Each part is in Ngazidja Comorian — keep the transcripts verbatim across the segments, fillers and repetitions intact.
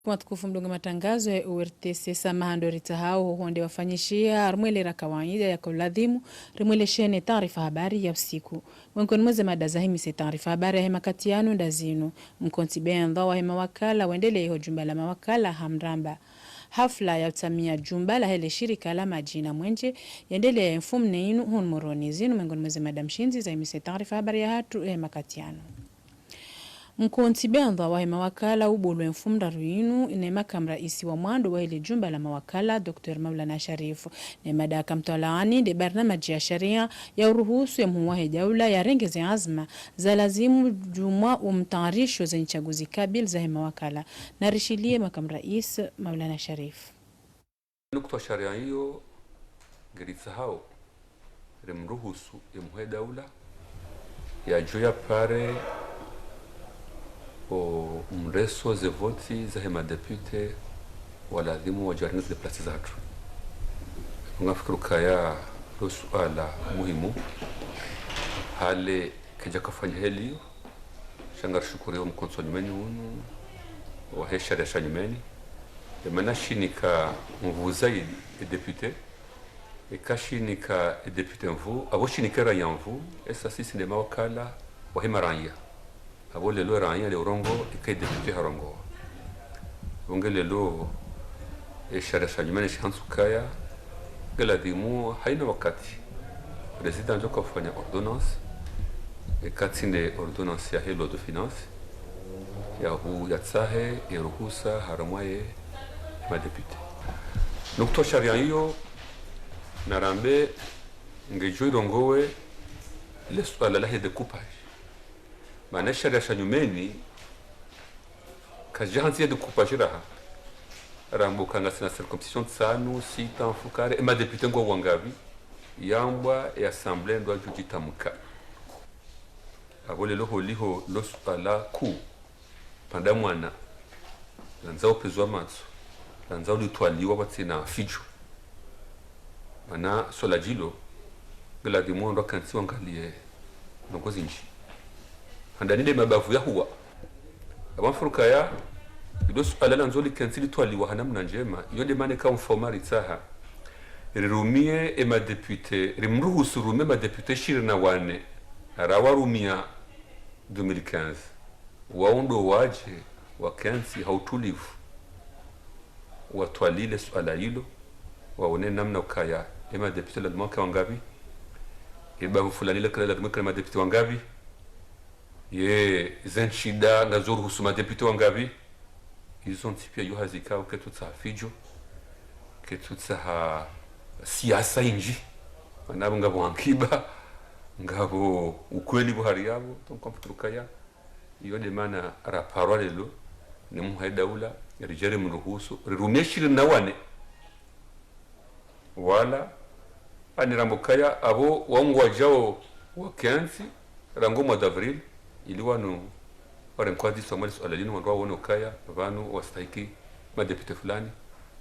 Watukufu mdungao matangazo ya O R T C, samaha ndo ritsahao ho honde wafanyishiha harumwa le ra kawaida ya kuladhimu rimwelesheni taarifa habari ya usiku. Mwengoni mwa ze mada zahimise taarifa habari yahe makati yanu nda zinu: mkontsi bendhwa wahe mawakala wendelee ho jumba la mawakala ha Mramba. Hafla ya utsamia jumba lahe le shirika la madji na mwenje yendelee mfumnne inu hunu Moroni. Zinu mwengoni mwa ze mada mshindzi zahimise taarifa habari yahatru yahe makati yanu. Mkontsi bendhwa wahe mawakala ubulwa mfumo ndraru inu ne makamu raisi wa mwando wahe le jumba la mawakala, Docteur Maulana Sharif. Ne mada yaka mtwalaani nde barnamaji ya sharia ya uruhusu ye mhuu wahe daula yarenge ze azma za lazimu djumwa umtayarisho ze ntsaguzi kabili zahe mawakala. Narishiliye makamu raisi Maulana Sharif. Nukutwa sharia iyo ngeritsahao rimruhusu ye mhuu wahe daula yadjo yapare omreso ze voti zahe madepite waladhimu wadjo warenge ze plasi zahatru. Ngamfikiri ukaya lo suala muhimu, hale kedjaka fanya heli iyo, sha ngarishukuriyo mkontsi wa nyumeni unu wahe sharia sha nyumeni. Ye mana shinika nvuu zaidi ye depite, eka shinika ye depite nvuu, apvo shinike raya nvuu, esa sisi nde mawakala wahe maraya. Apvo lelo raya le urongoa, eka ye depite harongoa. Apvo nge lelo, ye sharia sha nyumeni shihantsi ukaya ngeladhimu hayina wakati président yadjoka ufanya ordonnance, eka tsi nde ordonnance yahe loi de finances, yahu yatsahe ye ruhusa harumwa ye madepite. Nukutwa sharia iyo, narambe ngedjo irongowe le suala lahe découpage. Mana sharia sha nyumeni kashahantsi ye découpage raha. Ramba uka ngasina circonscription tsanu, sita, mfukare, ye madepite ngwao wangapvi, yambwa ye assemblée ndo yadjo djitamuka. Apvo lelo holiho lo suala kuu, pvanda mwana, landzao upvedzwa matso, landzao litwaliwa pvatsina fidjo. Mana suala djilo ngeladhimu wandru wakentsi wangaliye ndrongoo zindji. Handani nde mabavu yahuwa. Apvo ngamfikiri ukaya ilo suala landzao likentsi litwaliwa ha namna ndjema, iyo nde mana eka mfaume aritsaha rirumie ye madepite, rimruhusu rumie madepite ishirini na wane rawarumia deux mille quinze. Wao ndo wadje wakentsi ha utulivu, watwalile suala ilo, waone namna ukaya ye madepite lazimu wake wangapvi, ye bavu fulani lekana lazimu ikane madepite wangapvi, ye ze ntsida ngazo ruhusu madepite wangapvi. Izo ntsi pia iyo hazi ikao ketsutsaha fidjo, ketsutsaha siasa indji. Mana apvo ngapvo ankiba, ngapvo ukweli pvo hari yapvo, donc ngamfikiri ukaya iyo nde mana raparwa lelo ne mhuu wahe daula, ridje rimruhusu rirumie ishirini na wane. Wala, ani ramba ukaya apvo wao ngwadjao wakentsi rangu mois d'avril, ili wanu warenkwa ziswa mwa li suala linu, wandru waone ukaya pvanu wastahiki madepite fulani,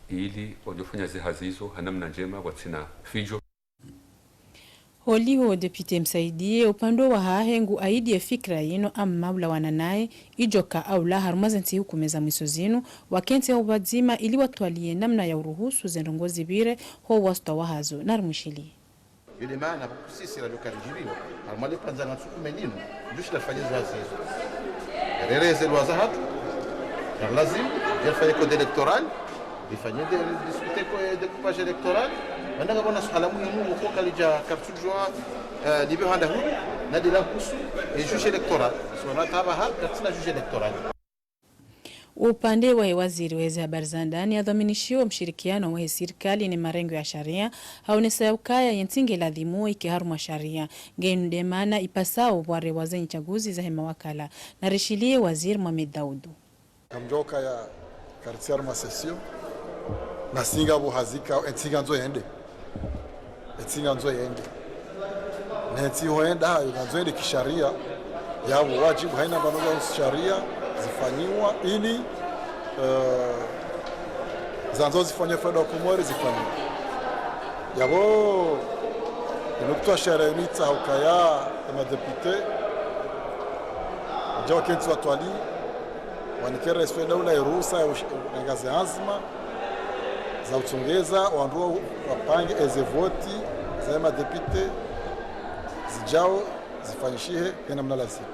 ili wadjo fanya ze hazi izo ha namna ndjema, pvatsina fidjo. Holiho depite Msaidie, upande wahahe ngu aidi ye fikira yinu, amma ulawana naye, idjoka aula harumwa ze ntsihu kume za mwiso zinu, wakentsi hau pvadzima ili watwaliye namna ya uruhusu ze ndrongoo zipvire ho wastwa wahazo. Narimwishiliye. Yo nde mana pvo kusisira djo karidjipviwa harumwa le pvandza la ntsihu kume linu, djushi la fanye ze hazi izo. Rereze lwaza hatru, na lazimu, dja rifanye code électoral, rifanye de, discuter ko, eh, découpage électoral. Mana ngapvo na suala muhimu pvoko kalidja karitsudjuwa, eh, lipve handa hulu, na de la husu, eh, juge électoral. Suala taba ha, katsina juge électoral. Upande wahe waziri waheze habari za ndani, adhwaminishiwa mshirikiano wahe sirikali ne marengo ya sharia, haonesa ya ukaya ye ntsi nge ladhimu ike harumwa sharia. Nge inu nde mana ipasao pvwarewa ze ntsaguzi zahe mawakala. Narishiliye waziri Mohamed Daoudou. Kamdjoka ya karitsi harumwa session, na singa pvo hazika, e ntsi ngandzo yende. E ntsi ngandzo yende. Ne ntsi ho yenda, yo ngandzo yende kisharia. Yapvo wadjibu haina mbano za sharia zifanyiwa, ili, eh, zandzo zifanyiwe faida wa Komori zifanyiwe. Yapvo, inu kutwa sharia inu itsaha ukaya, e madepite, wadja wakentsi watwali, Wanikera iswe daula iruhusa ya ush-, urenga ze anzima za utsongeza wandru wa-, wapange eze voti za madepite zijao zifanyishihe hena mna lazimu.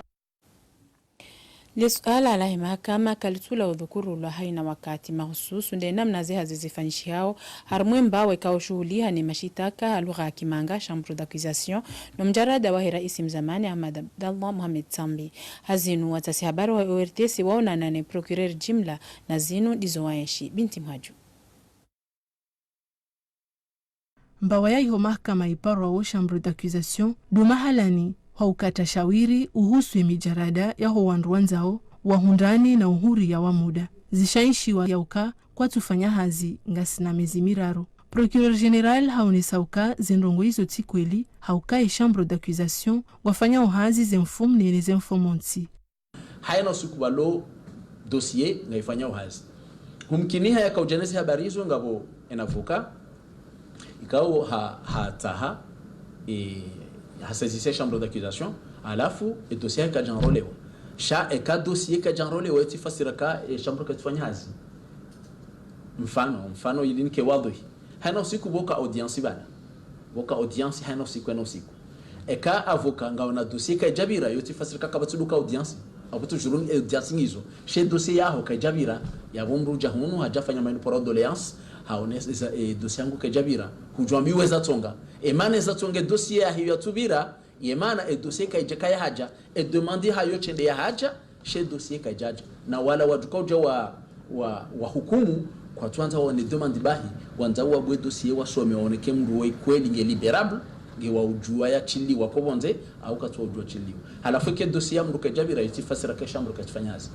Le suala lahe mahakama kalitsula udhukurulwa haina wakati mahususu nde namna ze hazi zifanyishihao, harumwa embawe kaushuhuliha ne mashitaka ha lugha ya kimanga, chambre d'accusation, no mjarada wahe raisi mzamani Ahmed Abdallah Mohamed Sambi. Hazinu, watsasi habari wa O R T C waonana ne procureur jimla, na zinu ndizo waenshi. Binti Mhaju. Mbawa ya iho mahakama iparwao chambre d'accusation, ndo mahalani hwa ukata shawiri uhusu emijarada yaho wandru wandzao wahundrane na uhuriya wa muda. Zishaishiwa yauka kwatsufanya hazi ngasina mezi miraru. Procureur général haonesa uka zendrongo izo tsi kweli, hauka e chambre d'accusation ngwafanyao hazi ze mfumo nne ne ze mfumontsi. Haina usiku walo dossier ngaifanyao hazi. Humkiniha yaka udja neze habari izo ngapvo en avocat, ikao ha, ha tsaha, e, ha saisir chambre d'accusation, halafu e dossier kaja enrôlewa. Sha eka dossier kaja enrôlewa, yotsi fasiri ka e chambre kaitsufanya hazi. Mfano, mfano ili nike wadhwihi. Haina usiku pvoka audience pvanu. Pvoka audience haina usiku, haina usiku. Eka avocat ngaona dossier kaija pvira, yotsi fasiri ka kapvatsu duka audience. Apvo tu juruni audience ngizo. She dossier yaho kaija pvira, yapvo mdru uja hunu, haja fanya maini pour doléance, haonesa, e, dossier yangu kaija pvira. Hujua mbi weza tsonga. E mana eza tsonga dossier yahe yatsupvira, ye mana e dossier kaija kaya haja, e demande hayo tsi nde ya haja, she dossier kaija haja. Na wala wadjuka uja wa, wa, wa hukumu, kwatsuandza waone demande bahi, wandza wabue dossier wasome, waone ke mdru we kweli nge libérable, nge wa ujua ya shiliwa ko pvondze, au katsu ujua shiliwa. Halafu ke dossier ya mdru kaija pvira, yotsi fasiri ke chambre kaitsufanya hazi.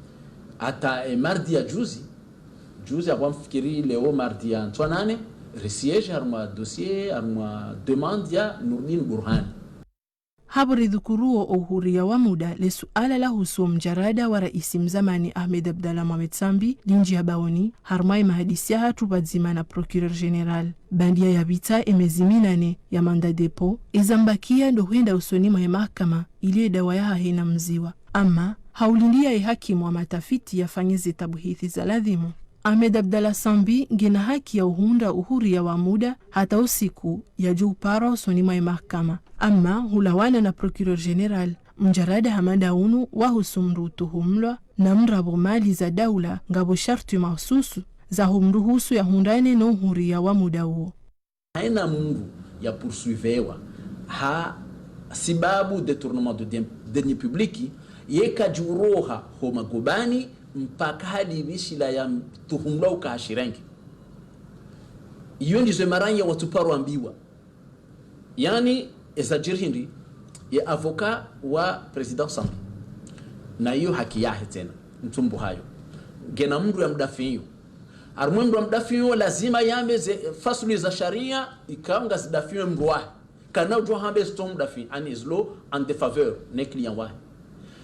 Hata, e, mardi ya juzi, juzi apvo mfikiri leo mardi ya ntswa nane, risiège harumwa dossier, harumwa demande ya Nourdine Bourhane. Hapvo ridhukuruo o uhuriya wa muda, le suala lahusu o mjarada wa raisi mzamani Ahmed Abdallah Mohamed Sambi linjia baoni, harumwa ye mahadisi yahatru pvadzima na procureur général. Baanda ya yapvira emezi minane ya mandat de dépôt, eza mbakia ndo hwenda usoni mwa ye mahakama ili ye dawa yahahe inamziwa. Ama, haulindia ye hakimu wa matafiti yafanye ze tabuhithi za ladhimu. Ahmed Abdallah Sambi ngena haki ya uhundra uhuriya wa muda hata usiku yajo uparwa usoni mwa ye mahakama. Ama hulawana na procureur général, mjarada hama nda unu wahusu mdru utuhumlwa na mrapvo mali za daula ngapvo sharti mahususu za humruhusu yahundrane no uhuriya wa muda uwo. Haina mdru ya poursuivewa ha sibabu détournement de dien-, deniers publics, ye kaja uroha ho magobani mpaka halipvi shila ya mtuhumlwa uka hashirenge. Iyo ndizo ye maranya watsuparwa ambiwa. Yaani, eza jiri hindri, ye avocat wa président Sambi. Na iyo haki yahe tsena, ntsumbu hayo. Ngena mdru ya mdafiyo. Harumwa mdru ya mdafiyo, lazima yambe ze fasulu za sharia, ikao ngazidafiyo mdru wahe. Kana ujua hambe zitso mdafi, ani zilo en défaveur, ne client wahe.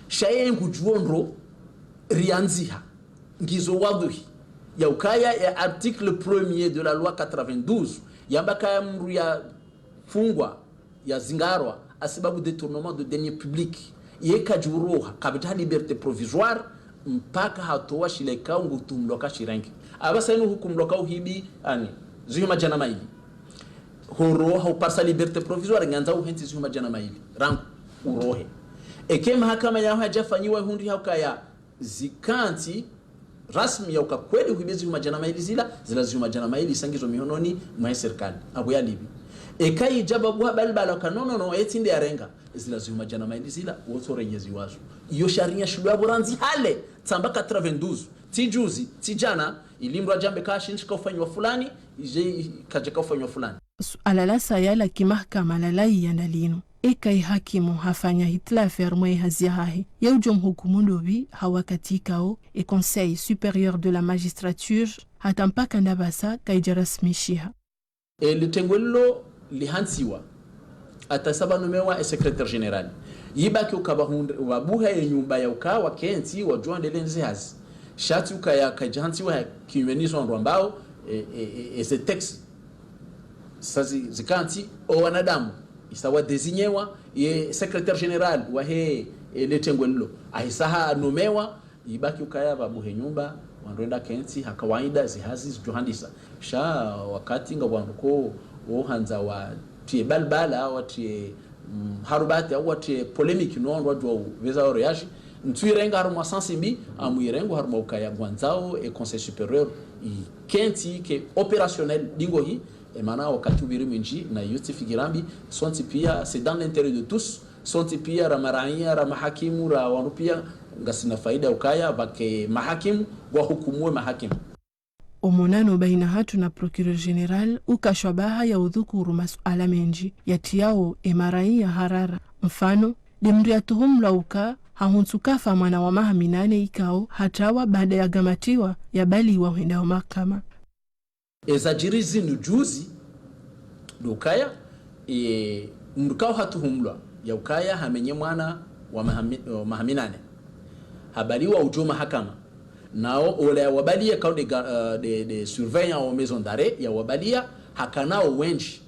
Sha ye ngujuo ndro riandziha. Ngizo wadhwihi. Ya ukaya ya article premier de la loi quatre-vingt-douze, yamba kaya mdru ya fungwa, ya zingarwa, hasibabu détournement de deniers publics. Ye kaja uroha, kapvatsi ha liberté provisoire, mpaka hatowa shila ikao ngutuhumlwa ka shirenge. Apvasa inu hukumlwa ka uhibi, ani, zihuma djana mayili. Horoha uparisa liberté provisoire, ngandza uhentsi zihuma djana mayili. Rangu, urohe. Eke mahakama yaho yaja fanyiwa hundri ha ukaya zikantsi rasmi ya uka kweli uhibi zihuma djana mayili zila, zila zihuma djana mayili isa ngizo mihononi mwa ye serikali. Apvo yalipvi. Eka ija babu ha balbala uka no, no, no, yetsi nde yarenga, zila zihuma djana mayili zila, wotso renyezi wazo. Iyo sharia shilo apvo randzi hale, tsamba quatre-vingt-douze, tsi juzi, tsi jana, ili mdru ajambe ka shintsi shika ufanyiwa fulani, ije kaja ka ufanyiwa fulani. Suala la saya la kimahakama lalawa ya nda linu. Eka ye hakimu hafanya hitilafu harumwa ye hazi yahahe, ye ujo mhukumu ndopvi ha wakati ikao e Conseil supérieur de la magistrature hata mpaka ndapvasa kaija rasmishiha. E, le tengwe lilo lihantsiwa, hata sa pvanomewa e secrétaire général. Yibaki uka pvahundre, pvabuha ye nyumba ya uka wakentsi, wajua ndele nze hazi. Sha tsi ukaya kaja hantsiwa ha kinyume nizo wandru ambao, e, e, e, e ze texte. Sa zi-, zikantsi, o wanadamu, isa wa désignewa, ye secrétaire général wahe, e, le tengwe lilo. Ahisa hanomewa, Ibaki ukaya pvapvo he nyumba, wandru wende wakentsi, ha kawaida, zihazi zidjo handisa. Sha wakati ngapvo wandru ko, wo handza watriye balbala, watriye, mm, harubati, au watriye polémique, no wandru wadjuwa upveza oreaji. Ntsu irenga harumwa sens mbi, amu irenga harumwa ukaya ngwandzao, e Conseil supérieur, ikentsi, ike opérationnel, dingo hi, e mana wakati upviri mwindji, na iyo tsi fikira mbi, sontsi pia, c'est dans l'intérêt de tous, sontsi pia, ra maraiya, ra mahakimu, ra wandru pia, ngasina faida ukaya, pvake mahakimu, ngwahukumuwe mahakimu. Omonano baina hatru na Procureur Général uka shabaha ya udhukuru masuala mendji yatriyao e maraiya harara. Mfano, nde mndru yatuhumlwa uka hahuntsu kafa mwana wa maha minane ikao hatrawa baada ya gamatiwa yabaliwa hwenda ho mahakama. Eza djiri zinu juzi, ndo ukaya, e, mndru kao hatuhumlwa ya ukaya hamenye mwana wa maha mi-, wa maha minane. Habaliwa udjo mahakama. Nao ole yawabaliya kao nde ga-, eh, nde, nde surveillant wa maison d'arrêt yawabaliya, hakanao wendji.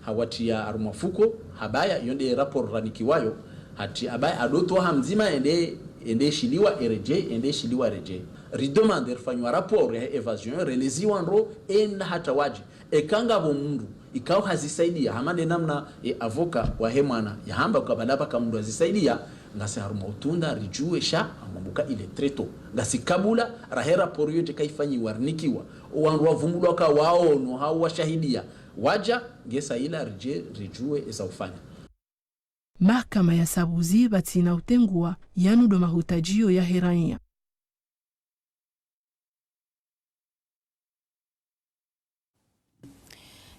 Hawatriya harumwa fuko, habaya, iyo nde rapport ranikiwayo, hatri habaya, adotowa ha mdzima, ende, ende shiliwa, eredjei, ende shiliwa, eredjei. Ridemande, rifanywa rapport ya évasion, releziwa ndro, enda hata wadji. Eka ngapvo mndru, ikao hazisaidiya, hama nde namna ye avocat wahe mwana, yahamba ukaya pvala pvaka mndru hazisaidiya, ngasi harumwa utunda, ridjuwe sha, amwambuka il est très tôt. Ngasi kabula, rahe rapport iyo tsi kaifanyiwa, rinikiwa. Owandru wavumbulwa ka waono, hau washahidiya. Wadja, ngesa ila ridje, ridjuwe, eza ufanya. Mahakama ya sabuzi pvatsina utenguwa, yanu ndo mahutadjiyo yahe raiya.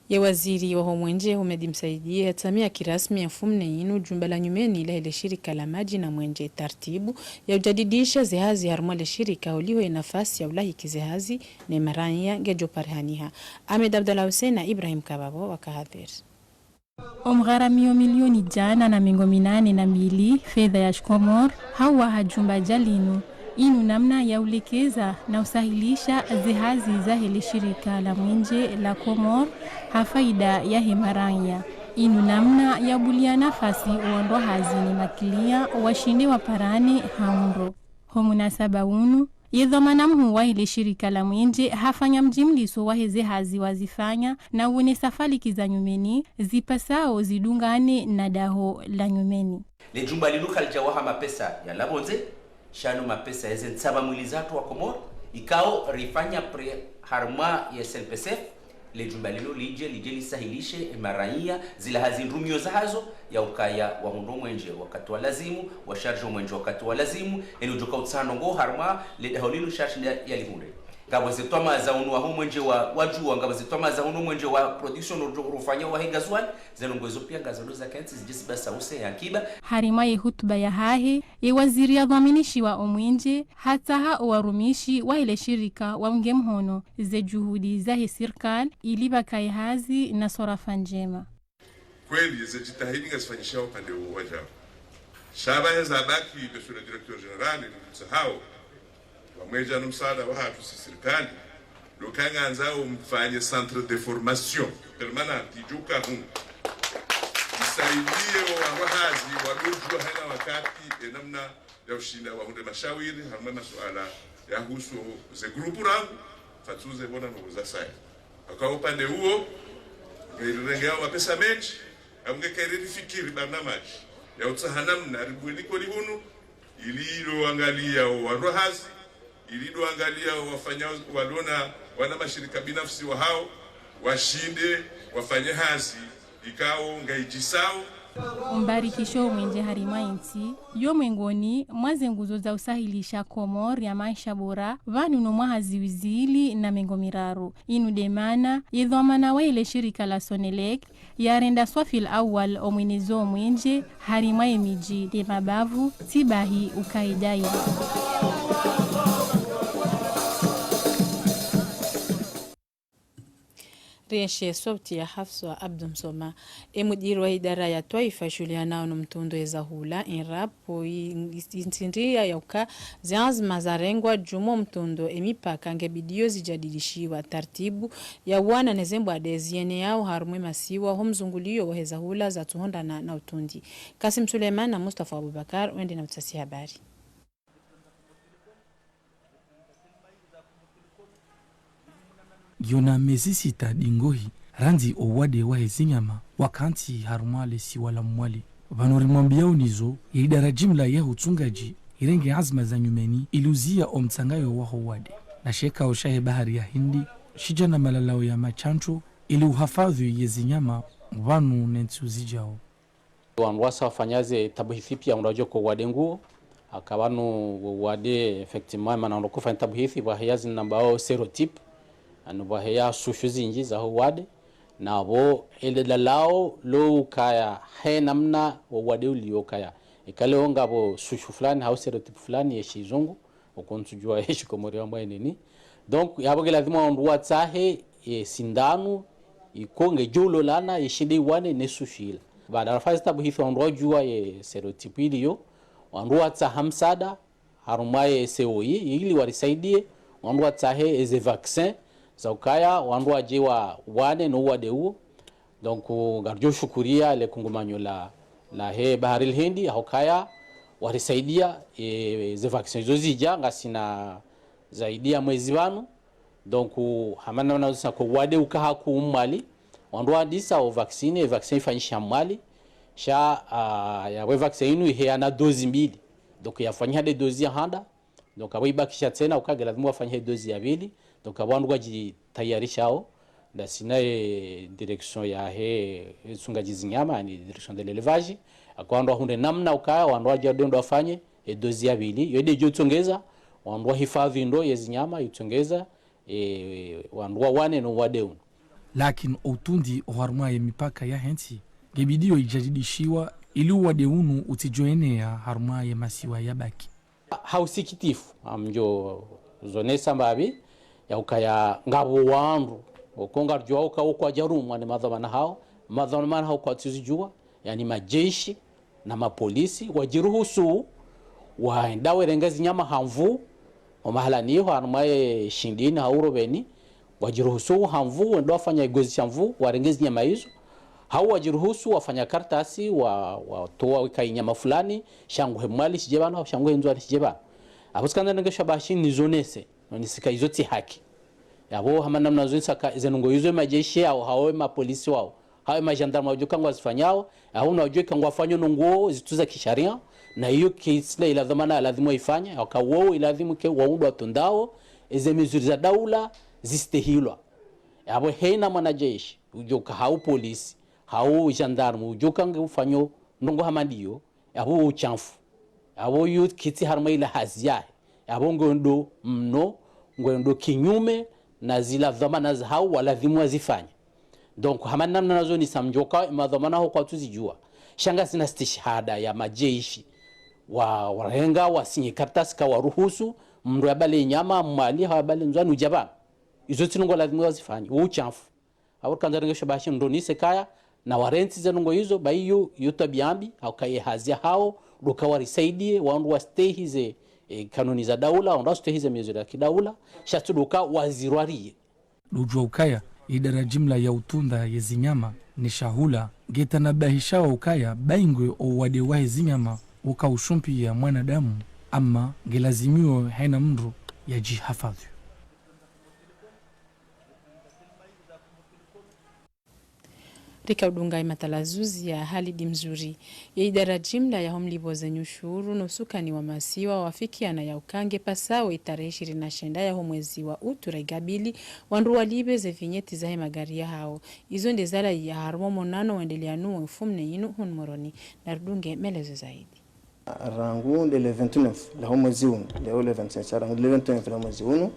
Ye waziri waho mwenje Houmed Msaidie hatsamia kirasmi ye mfumontsi yinu jumba la nyumeni lahe le shirika la madji na mwenje tartibu ya ujadidisha zehazi harumwa le shirika holiho ye nafasi ya ulahiki zehazi ne maraiya ngedjo parihaniha. Ahmed Abdallah Hussein na Ibrahim Kababo waka hadhwiri. Omgharamio milioni djana na mengo minane na mbili fedha ya shikomori, hauwaha jumba dja linu, inu namna ya ulekeza na usahilisha zehazi zahe le shirika la mwenje la Komori ha faida yahe maraiya. Inu namna ya ubulia nafasi owandru hazi ne makiliya washinde waparane ha undro. Ho munasaba unu, ye dhwamana mhuu wahe le shirika la mwenje hafanya mjimliso wahe zehazi wazifanya na uonesa faliki za nyumeni zipasao zidungane na daho la nyumeni. Le jumba linu kalidja waha mapesa ya lapvondze, sha no mapesa yeze ntsapva mwili zatru wa Komori, ikao rifanya prêt harumwa ye CNPSF, le jumba linu lidje, lidje lisahilishe, e maraiya, zila hazi ndrumio zahazo, ya ukaya wahundre mwenje wakati wa lazimu, wa charge mwenje wakati wa lazimu, eni udjoka utsaha ndrongoo harumwa, le daho linu charge nde ya lihundre. Ngapvo ze twama za unu waho mwenje wa, wa juwa, ngapvo ze twama za unu mwenje wa production ro-, rofanya wahe gasoil, ze ndrongoo ezo pia ngazo ndo zakentsi, zidje zibasa use ya akiba. Harumwa ye hutuba yahahe, ye waziri ya dhwaminishiwa omwenje, hatsaha owarumishi wahe le shirika waunge mhono ze juhudi zahe sirikali, ili pvakaye hazi na swarafa ndjema. Kweli, ze jitihadi ngazifanyishao upande uwo wajao. Sha pvahe zabaki, Monsieur le Directeur Général, nikutsahao, pvamwedja no msaada wahatru si sirikali, ndo ukaya ngandzao mfanye centre de formation permanente idjoka hunu. Isaidie owandru hazi wadodjuwa haina wakati e namna ya ushinda wahundre mashawiri, harumwa masuala yahusu ze grupu rangu, fatsuze bona no za saya. Aka upande uwo, ngairirengeyao mapesa mendji, au ngekairiri fikiri barnamaji ya utsaha namna ribue likoli hunu, ili ido angalia owandru hazi, ili ido angalia wafanya walona wana mashirika binafsi wahao, washinde, wafanye hazi, ikao ngaijisao. Ombarikisho mwenje harumwa intsi, yo mwengoni mwa ze nguzo za usahilisha Komori ya maisha bora, pvanu no mwaha ziwi zili na mengo miraru. Inu nde mana, ye dhwamana wahe le shirika la Sonelec, yarenda swafil awal omwenezo mwenje, harumwa ye midji nde mabavu, tsibahi ukaidai. Rienshi sauti ya Hafsa Abdu Msoma. E mudiri wa idara ya twaifa ishuhulihanao no mtrundo ye zahula, INRAP, i-, i-, intsindria ya uka ze anzima zarengwa djuu mwa mtrundo e mipaka nge bidiyo zijadidishiwa tartibu ya uwana ne ze mbwade zieneyao harumwa e masiwa ho mzunguliyo wahe zahula zatsuhondana na utrundi. Kasim Suleiman na Mustafa Abubakar wende na utsasi habari. Yona mezi sita dingohi, randzi owade wahe zinyama wakantsi harumwa lesiwa la Mwali. Pvanu rimwambiao nizo, ye idara jimla ya utsungaji irenge azma za nyumeni ili uziya omtsangayo waho wade. Na shekao shahe bahari ya Hindi shija na malalao ya mashantsho ili uhafadhwi ye zinyama pvanu ne ntsihu zijao. Wandru wasa wafanya ze tabuhithi pia wandru wadjo ko wade nguo. Haka pvanu wade, effectivement, mana wandru kufanya tabuhithi pvwaheya zinambao sérotype, yaani pvwaheya souche zinji zaho wade. Na pvo ele dalao lo ukaya he namna wo wade uliyo ukaya, ikale wo ngapvo souche fulani hau sérotype fulani ye shizungu, uko ntsujua ye shikomori wamba nini. Donc yapvo nge lazima wandru watsahe ye sindanu iko ngedjo ulolana, yeshinde iwane ne souche ila. Baada rafanya ze tabuhithi wandru wajua ye sérotype iliyo, wandru watsaha msaada harumwa ye C O I ili warisaidie, wandru watsahe eze vaccin za ukaya wandru waje wawane no wade uwo. Donc ngaridjo shukuria le kungumanyo la, lahe Bahari l'Hindi, aho ukaya warisaidia, e, ze vaccin izo zija, ngasina zaidi ya mwezi pvanu. Donc hama namna usa ko wade uka haku Mwali, wandru wandisa o vaccin, e vaccin ifanyisha Mwali. Sha, ah, yapvo e vaccin inu iheya na dozi mbili. Donc yafanyiha de dozi ya handa. Donc apvo ibakisha tsena uka nge lazimu wafanyihe dozi ya pvili. Donc apvo wandru ngwadjitayarishao. Ndasi na ye direction yahe, e, utsungaji zinyama, yaani direction de l'élevage. Haka wandru wahundre namna ukaya wandru waje wade wafanye e dozi ya pvili. Yo de djo utsongeza wandru wahifadhwi ndro ye zinyama, utsongeza, e, wandru wawane no wade unu. Lakini outundi oharumwa ye mipaka yahe ntsi, nge bidiyo ijadidishiwa ili owade unu utsidjo eneya harumwa ye masiwa yabaki. Ha usikitifu, ngamdjo zonesa mbapvi, ya ukaya ngapvo wandru, oko ngaridjuao uka oko wajarumwa ne madhwamana hao, madhwamana hao kwatsu zijua, yaani majeshi na mapolisi, wajiruhusu, waenda werenge zinyama ha nvu, omahala niho, harumwa ye Shindini, hau Robeni, wajiruhusu ha nvu, wende wafanya igozi sha nvu, warenge zinyama izo. Hau wajiruhusu wafanya kartasi, wa, watowa wika inyama fulani, sha nguhe Mwali shije pvanu, hau sha nguhe Ndzuani shije pvanu. Apvo tsikandza nenge shabashi nizonese, no nisika izo tsi haki. Yapvo hama namna zonesa ka, ze ndrongo izo majeshi yao, hau mapolisi wao, hau majandarma wadjuka ngwazifanyao, hau na wadjuka ngwafanyao ndrongo zitsu za kisharia, na iyo kitsila ila dhwamana lazimu waifanye, haka wao ilazimu ke wao ndo watundao, eze mesures za daula zistehilwa. Yapvo heina mwanajeshi, udjoka hau polisi, hau gendarme, udjoka nge ufanyao ndrongo hama ndiyo, yapvo ushamfu. Yapvo yu kitsi harumwa ila hazi yahe. Yapvo ngwendo mno, ngwendo kinyume na zila dhwamana zahao walazimu wazifanye. Donc hama namna nazonesa ngamdjo uka, e madhwamana hao kwatsu zijua. Sha ngasina stishihada ya majeshi. Wa, warenga, wasinye kartasi ka waruhusu mndru yabale inyama Mwali, hau yabale Ndzuani uja pvanu. Izo tsi ndrongo lazimu wazifanye, wo ushamfu. Apvo rikandza renge shabashi ndo niseka ya, na warentsi ze ndrongo izo, ba iyo, iyo twabia mbi, hauka ye hazi yahao, ndo uka warisaidie, wandru wastehi ze, e, kanuni za daula, wandru wastehi ze mesures za kidaula, sha tsi ndo uka wazirwarie. Ndo udjua ukaya, idara jimla ya utunda ye zinyama, ne shahula, nge tanabahishao ukaya, ba ingwe owade wahe zinyama, uka ushumpia mwanadamu, ama nge lazimio haina mndru yajihafadhwi. Rika udunga imatalazuzi ya Halidi Mzuri. Ye idara jimla yaho mlipvo ze nyushuru no usukani wa masiwa wafikiana ya uka nge pasao itarehi ishirini na shenda yaho mwezi wa utu raigabili, wandru walipve ze vignette zahe magari yahao. Izo nde zalawa harumwa monano wendeleao no mfumo nne inu hunu Moroni. Narudunge melezo zaidi. Rangu nde le vingt-neuf laho mwezi unu, leo le vingt-sept, rangu nde le vingt-neuf laho mwezi unu,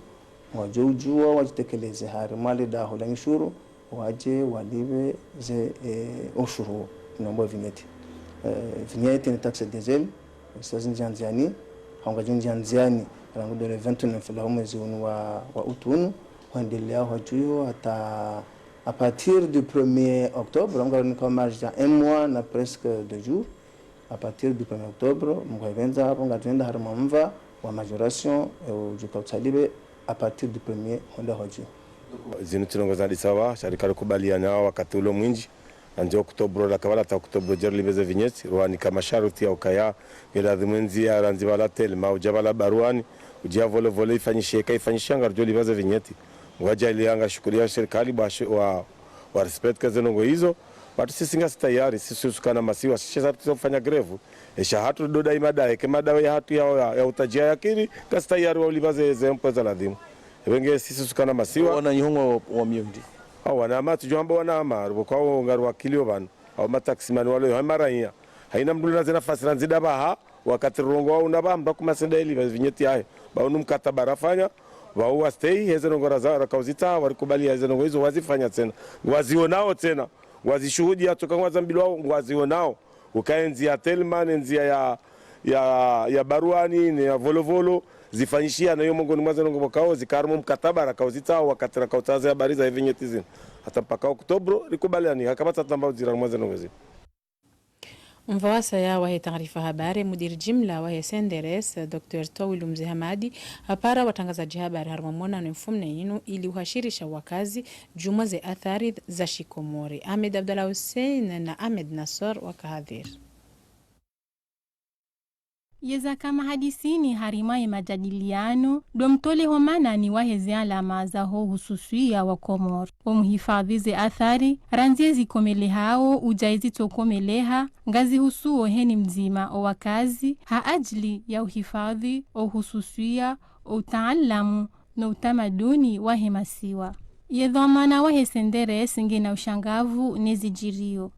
ngwadjo udjua wadjitekeleze harumwa le daho la nyushuru, wadje walipve ze, eh, ushuru, inombo vignette. Eh, vignette ni taxe diesel, sa zindjia ndziani, hau ngazindjia ndziani, rangu nde le vingt-neuf laho mwezi unu wa, wa utu unu, hwendelea hwadjuo hata à partir du premier octobre, rangu ngaroni ka marge ya un mois na presque deux jours, à partir du premier octobre, Mngu haipvendza apvo ngatsuenda harumwa mva wa majoration, eh, udjuka utsalipve à partir du premier mwezi wa juin. Zinu tsi ndrongo za disawa, sha rika rikubaliana wakati ulo mwindji, randzi octobre la kabla hata octobre djeri lipve ze vignette, rwanika masharuti ya ukaya, nge lazimu endzia, randzi pvala Telma, udja pvala Baruani, udja Volovolo ifanyishe, ka ifanyisha ngaridjo lipva ze vignette. Ngwadjaliya, ngashukuriya serikali ba shi-, wa, wa respecte ze ndrongoo izo. Pvatsu sisi ngasi tayari, sisi usukana masiwa, sisi sharti ufanya grève. Esha hatru ndo daima daye, ke madawa ya hatru ya, ya, ya utadjiya yakiri, ngasi tayari wa ulipva ze, ze mpesa ladhimu. Epvenge sisi usukana masiwa. Wana nyihongo wa, wa miyundi. Awo wana ama, tsudjo amba wana ama, abo kwao ngari wakilio pvanu. Awo mataximani walo, ha maraiya. Haina mndru na ze nafasi randzi dapvaha, wakati rongoa wuna pvamba kumasenda ili pva vignette yahe. Ba wunu mkataba rafanya, pvao wa stay, heze ndrongoo raza, rakauzitsaha, warikubaliya heze ndrongoo izo, wazifanya tsena. Ngwazionao tsena. Ngwazishuhudiya, tsoka ngwazambilwao, ngwazionao. Ukaye ndziya Telma, ne ndziya ya, ya, ya Barwani, ne ya Volovolo, zifanyishiha na iyo mongoni mwa ze ndrongoo pvokao, zika harumwa mkataba, rakauzitsaha, wakati rakautsaha ze habari za vignette zinu. Hata mpaka Oktobro, rikubaliani, hakapvatsa tamba udzira harumwa ze ndrongoo zinu. Mva wasaya wahe taarifa habari, mudiri jimla wahe C N D R S, Docteur Twawilu Mze Hamadi, hapara watrangazadji habari harumwa monano mfumne inu ili uhashirisha wakazi djumwa ze athari za shikomori. Ahmed Abdallah Hussein na Ahmed Nassor waka hadhir. Yeza kama hadisini harimwa ye majadiliano, ndo mtole ho manani waheze alama zaho uhususwiya wa Komori. Omuhifadhwi ze athari, randzi ezikomelehao, udja ezitsokomeleha, ngazihusuo heni mdzima owakazi, ha ajili ya uhifadhwi, ouhususwiya, outaalamu, no utamaduni wahe masiwa. Ye dhwamana wahe C N D R S ngena ushangavu ne zidjiriyo.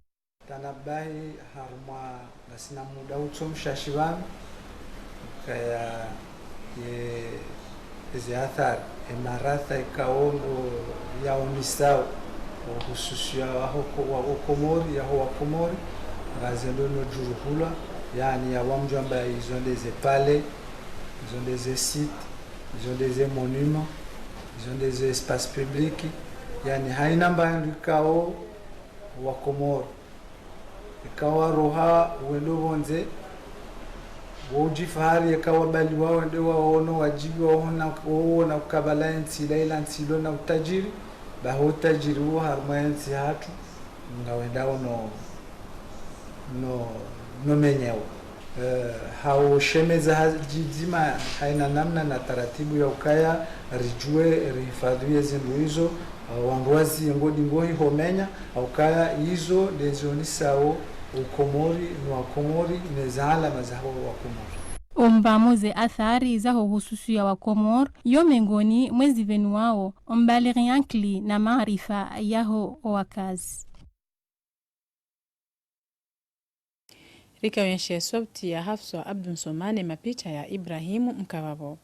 Tanabahi harumwa ngasina muda utso mshashi pvanu, ukaya ye, eze athari, emaratha ikao ndo yaonesao, ohususwiya waho ko-, wa Okomori, yaho Wakomori, ngazendo no djuruhulwa, yaani ya wamdjwamba izo nde ze palais, izo nde ze site, izo nde ze monument, izo nde ze espace public, yaani haina mba hindru ikao Wakomori. Ikao waroha wendo pvondze, wo udjifahari, ikao wabaliwa wende waono, wadjibu waona, waona ukabala entsi ila, ila ntsi ilo na utajiri, baho utajiri uwo harumwa entsi hatru, ngawendao no, no, no menyao. Eh, haushemeza ha-, djidzima haina namna na taratibu ya ukaya ridjuwe rihifadhwi ye zindru izo, eh, wandru wazi ngodi ngohi homenya, ha ukaya izo ndezionesao Ukomori, no Wakomori, ne ze alama zaho Wakomori. Ombamo ze athari zaho uhususwiya wa Komori, yo mengoni mwezi pvenuwao, ombalighi ankili na maarifa yaho owakazi. Rika wenshe sauti ya Hafsa Abdu Nsomane, mapicha ya Ibrahimu Mkavavo.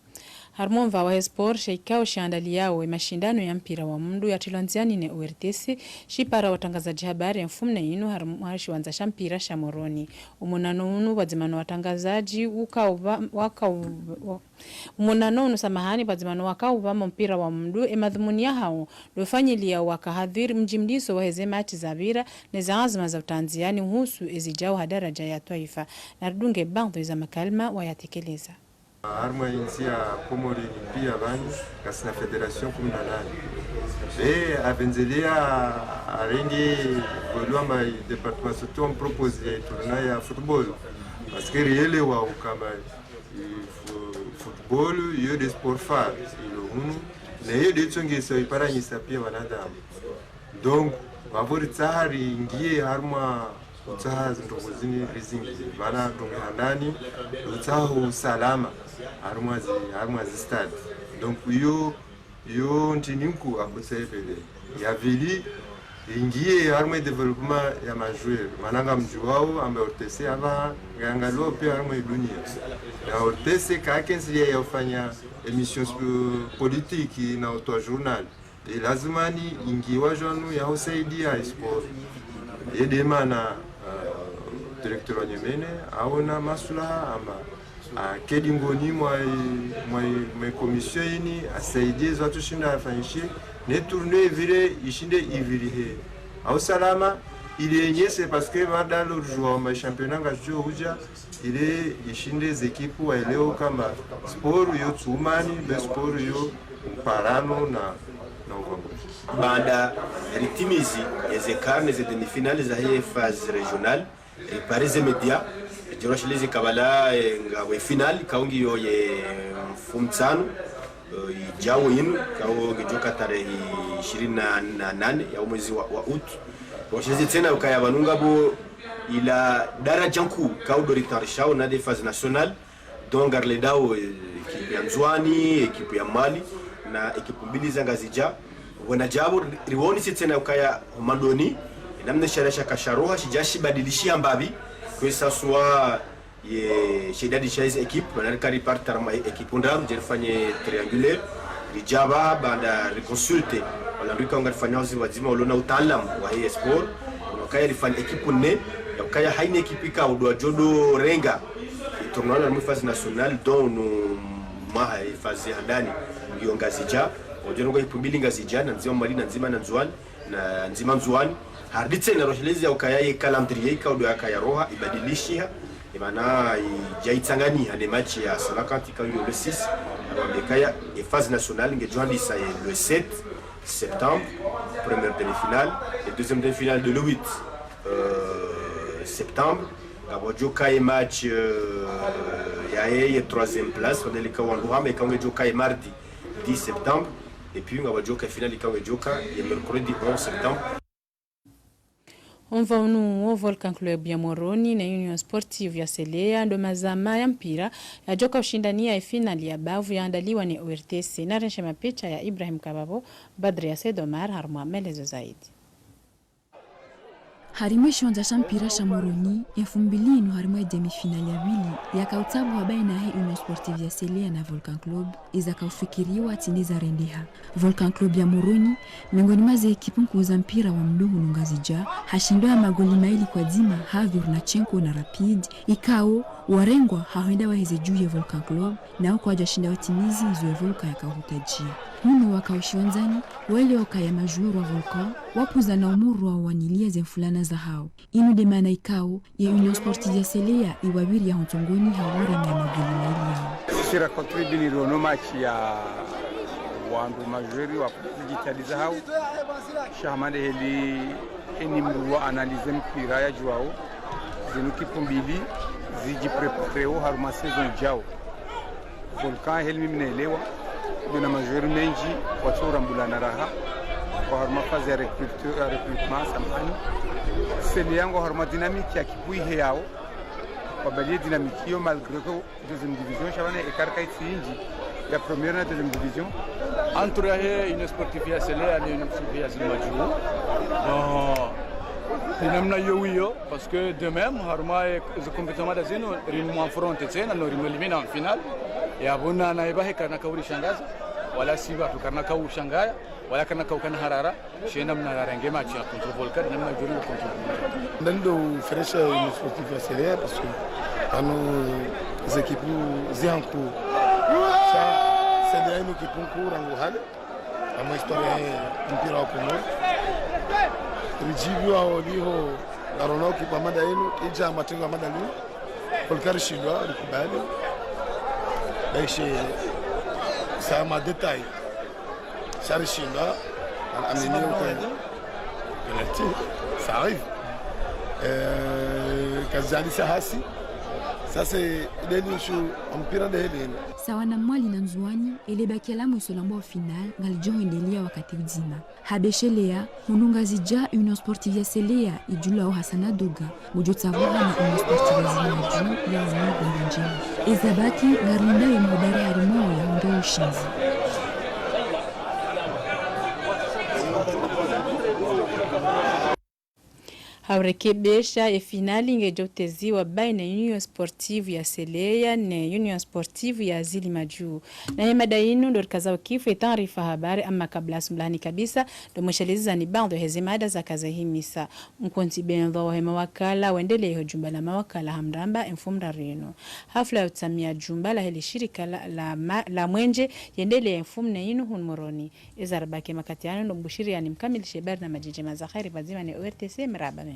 Harumwa omva wahe sport, she ikao shiandaliyao emashindano ya mpira wa mundru yatrilwa ndziani ne O R T C, shipara watrangazadji habari ya mfumne inu harumwa shiwandza sha mpira sha Moroni. Omonano unu pvwadzima no watrangazadji ukao pva-, wakao pva-, wa-, Omonano unu, samahani, pvwadzima no wakao pvamo mpira wa mundru, emadhumuni yahao ndo ufanyiliya owaka hadhwiri mdjimliso waheze matshi zapvira, ne ze anzima za utrandziani uhusu ezidjao ha daradja ya twaifa. Naridunge baadhwi za makalima wayatekeleza. Harumwa entsi ya Komori ni piya pvanu, ngasina fédération kumi na nane. Be, apvendzelea arenge, volume ya département surtout, on propose ye tournoi ya football. Parce que rielewa ukamba i fu-, football, iyo nde sport phare ilo hunu, na iyo nde itsongesa iparanyisa piya wanadamu. Donc, pvavo ritsaha ringiye harumwa utsaha zindrongoo zini rizingiye, mana ndrongoo handani, utsaha usalama, harumwa zi-, harumwa zi stade. Donc, iyo Iyo ntrini nkuu akutsaha ipvele. Ya pvili, ingiye harumwa développement ya ma joueurs. Mana ngamdjuwao amba O R T C apvaha, ngayangaliwao piya harumwa dunia. Na O R T C kakensi ya ufanya émission sp-, politique na utowa journal. E lazima ni ingiwa jwanu ya usaidia sport. Ye nde mana, ah, directeur wa Nyemene, aona maslaha amba akedi ngoni mwa, mwa, mwa commission ini, asaidie zo atushinda afanyishe, ne tournoi ivire, ishinde ivirihe. Au salama, ili enyese, parce que baada lo jouer ma championnat ngazidjo hudja, ili ishinde ze équipe waelewe kamba sport yo tsi umani, be sport yo mparano na, na ukombozi. Baada ritimizi eze quart ne ze demi-finale za he phase régionale, ripare ze média, djoro shile ze kabala, eh, nga we finale, kaungi yo ye mfumotsanu, Eh, idjao yinu, ikao ngedjoka tarehi ishirini na nane ya mwezi wa, wa août. Washeleze tsena ukaya pvanu ngapvo ila daraja nkuu, ikao ndo ritarishao na nde phase nationale. Donc, ngariledao, eh, ekipu ya Ndzuani, ekipu ya Mwali, na ekipu mbili za Ngazidja. Pvwona djapvo, ri-, riwonese tsena ukaya homandoni, enamna sharia shaka sharoha, shidja shibadilishiha mbapvi, que ça soit ye, she idadi sha ezi ekipu, mana rika ripartir harumwa e-, ekipu ndraru, dje rifanye triangulaire, ridja pvaha baanda riconsulte wala nduka ngarifanyao zi pvadzima walo na utaalamu wa he sport, ukaya rifanye ekipu nne, ya ukaya haina ekipu ikao ndo wadjo ndo renga e tournoi harumwa phase nationale, donc no mwaha e phase handani, ngiyo Ngazidja, wadjo renga ekipu mbili Ngazidja, na ndzima Mwali, na ndzima na Ndzuani, na ndzima Ndzuani. Harudi tsena rwasheleze ya ukaya ye calendrier ikao ndo yakaya roha, ibadilishiha, emana idja itsanganyiha ne match ya Cœlacanthes ikao ngiyo le six, harumwa mbekaya e phase nationale ngedjo handisa ye le sept septembre, première demi-finale, et deuxième demi-finale de le huit, euh, septembre. Ngapvo djoka ye match, euh, ya ye, ye troisième place, pvanu lika wandru hama, ikao ngedjoka ye mardi dix septembre, et puis ngapvo djoka ye finale ikao ngedjoka ye mercredi onze septembre. Omva unu wo Volcan Club ya Moroni ne Union Sportive ya Seleya ndo mazama ya mpira yadjoka ushindaniya ye finale ya bavu yaandaliwa ne O R T C. Narenshe mapicha ya Ibrahim Kababo, Badria Said Omar, harumwa maelezo zaidi. Harimwa eshiwandza sha mpira sha Moroni, emfumbili inu harimwa e demi-finale ya pvili, yaka utsabuha baina he Union Sportive ya Seleya na Volcan Club, eza kaufikiriwa tsi nde zarendeha. Volcan Club ya Moroni, miongoni mwa ze ekipu nkuu za mpira wa mndru hunu Ngazidja, hashindwa ha magoli mayili kwa dzima ha Vernachenko na Rapide, ikao warengwa ha hwenda waheze dju ye Volcan Club, nao kwadjashinda watimizi izo ye Volcan yakauhutadjia. Hunu wakao shiwandzani, waelewa ukaya majoueur wa Volcan, wapvuza na umuru wa waniliya ze mfulana zahao. Inu nde mana ikao, ye Union Sportive ya Seleya iwapviri ya hontsongoni ha uwaremea magoli mayili yao. Sisi ra contribuer ni rono match ya wandru majoueur wa jitihadi zahao. Sha hama nde heli eni mndru wa analyser mpira yadjuwao. Zinu ekipu mbili zidjiprépareo harumwa saison idjao. Volcan heli mimi naelewa, ndo na majoueur mendji, watso urambulana raha, wa harumwa phase ya recrute-, ya recrutement, samahani. Seleya ngwao harumwa dynamique ya ekipu ihe yao, wabaliye dynamique iyo malgré que deuxième division, sha pvanu écart kaitsi indji, ya première na deuxième division. Entre yahe Union Sportive ya Seleya ne Union Sportive ya Zilimadju. Bon, ni namna iyo wiyo, parce que de même, harumwa e, ze compétition mada zinu, rimwa affronter tsena, no rimwa éliminer en finale. Ya bona na ibahe kana kauri shangaza, wala siba tu kana kauri shangaya, wala kana kaukana harara. She namna yarenge match ya contre Volcan, namna djori ya contre Volcan. Ndani ndo uferesha Union Sportive ya Seleya, parce que ano ze ekipu zihanku. Sha Seleya inu ekipu nkuu rangu hale, harumwa histoire ya mpira wa Komori. Ridjibiwa oliho, ngarona ekipu ya mada inu, idja matrengo ya mada linu. Volcan rishindwa, rikubali. Baishe, sa ma détail. Sha rishindwa, al-, amini uko penalty, ça arrive. Eh, kazali sa hasi. Sasa, ndeni shu mpira nde heli. Sawa na Mwali na Ndzuani, ele bakia la mwiso la mbo finale, ngalidjo hwendelea wakati udzima. Ha Beshelea, hunu Ngazidja, Union Sportive ya Seleya, idjulwao Hasana Doga, ngudjo tsabuha na Union Sportive ya Zilimadju ya Zilimadju. Ezabaki, ngarindao ye mhodari harimwa ya hundre ushindzi. Ha urekebesha, e finale ngedjo teziwa baina Union Sportive ya Seleya ne Union Sportive ya Zilimadju. Na ye mada inu ndo rikazao kifu ye taarifa habari, ama kabla sumlani kabisa, ndo mweshelezani baadhwi heze mada zaka zahimisa. Mkontsi bendhwa wahe mawakala wendelea ho jumba la mawakala Hamramba emfumoraru inu. Hafla ya utsamia jumba lahe le shirika la, la ma-, la mwenje yendelea emfumonne inu hunu Moroni. Eza ribaki makati yanu ndo mbushiriyani mkamilishe habari na madjidji maza kheri pvadzima ne O R T C, mirahaba mendji.